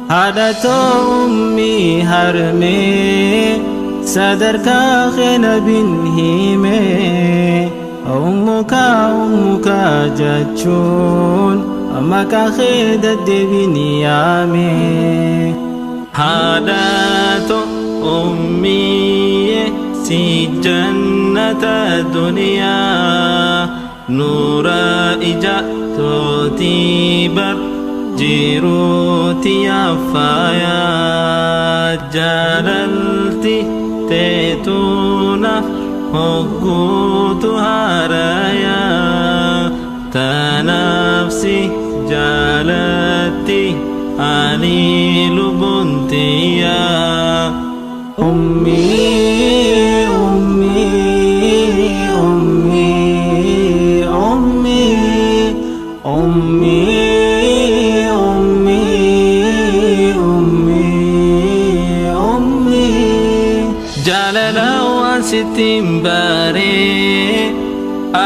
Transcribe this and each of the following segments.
Haadhatoo ummii harmee sadarkaa keena bin himee ummuka ummuka jechuun maqaa kee deddeebiin yaame. Haadhato ummiyye si jannata duniyaa nuura ija tootii bar jiruuti yaafaayaa jaalalti teetuunaaf hogguutu haarayaa tanaafsi jaalatti ani lubuntiyaa. Ummii ummii ummii ummii ummii ummii ummii ummii. Jaalala waan sitti hin baree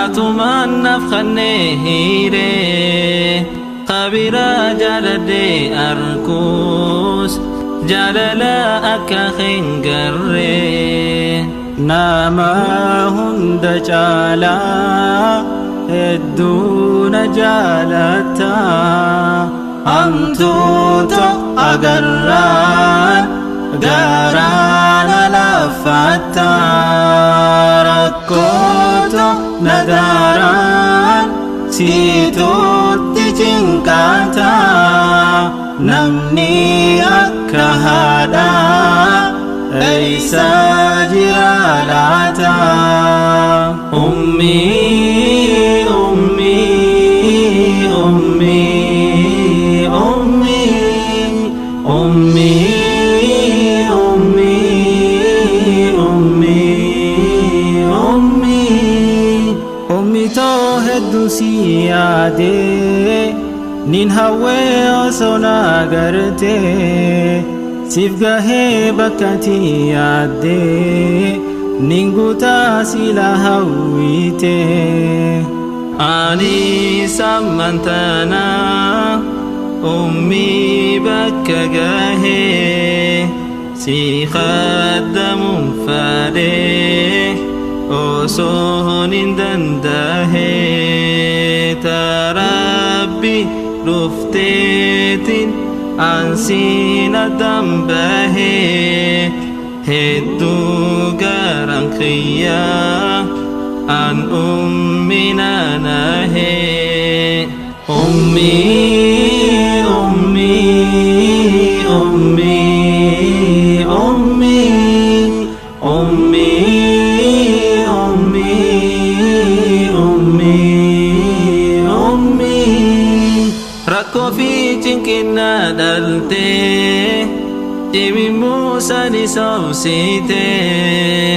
atumaan naaf kannee hiiree qabira jaaladhee arkuus jaalala akka hin garree. Nama hunda caalaa hedduu na jaalatta hamtuuta agarraan garaa na laffatta rakkooto na daaraan siituutti cinqaata namni akka haadhaa eessa jira laata? Ummii ummii ummii ummii ummii ummii ummii ummii. Ummi too hedduu si yaadee nin hawwee osoo na agartee siif gahee bakka ati yaaddee nin guutaa sila hawwitee. Ani sammantanaa ummii bakka gahee si khaddamuun fadhee osoo hin dandahee tarabbi dhufteetiin ansiin addan bahee hedduu garan kiyyaa an ummina nahee. Ummii ummii ummii ummii ummii ummii ummii ummii. Rakkoo fi cinqinna dhaltee cimimuu sani soobsitee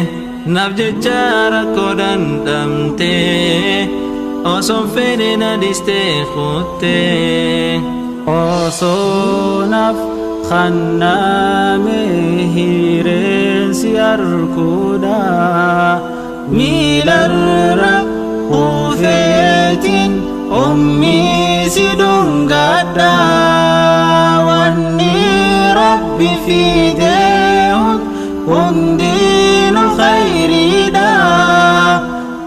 naaf jecha rakkoo dandhamtee osoon fedhe na dhistee kuttee. Osoo naaf kanname hireensi arkuudha miilarra kufeetiin ummii si dhungadha wanni rabbi fide hundinuu khayriidha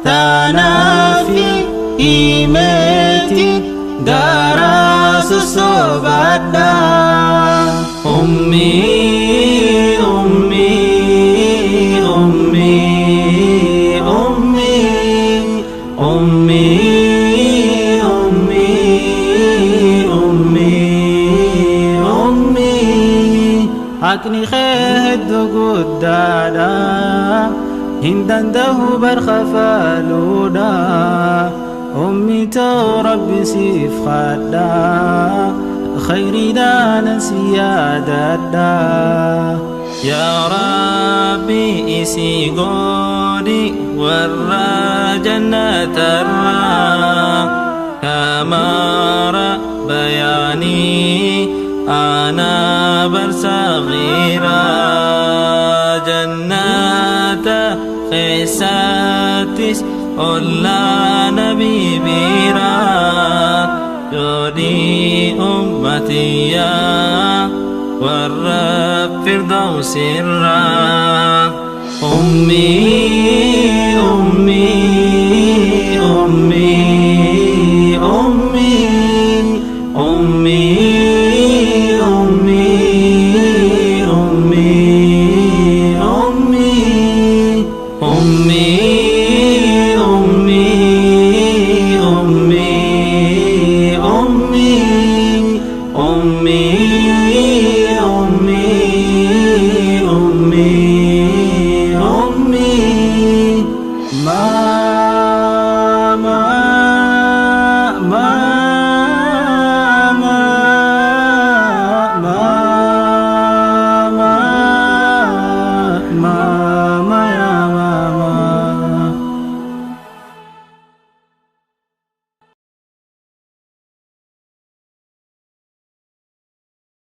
tanaafi himeeti garaa sosobadha. Ummii ummii ummii ummii ummii ummii ummii ummii. Haqni kee hedduu guddaadha hin danda'u barkafaluudha ummi too rabbi siif kadha khayriidhaan si yaadadha. Yaa Rabbi isii godhi warra jannatarraa kama rabbayaanii Sagiraa jannata keessattis ollaa nabii biraa godhi ummatiyyaa warra firdawsirraa. Ummii, ummii, ummii.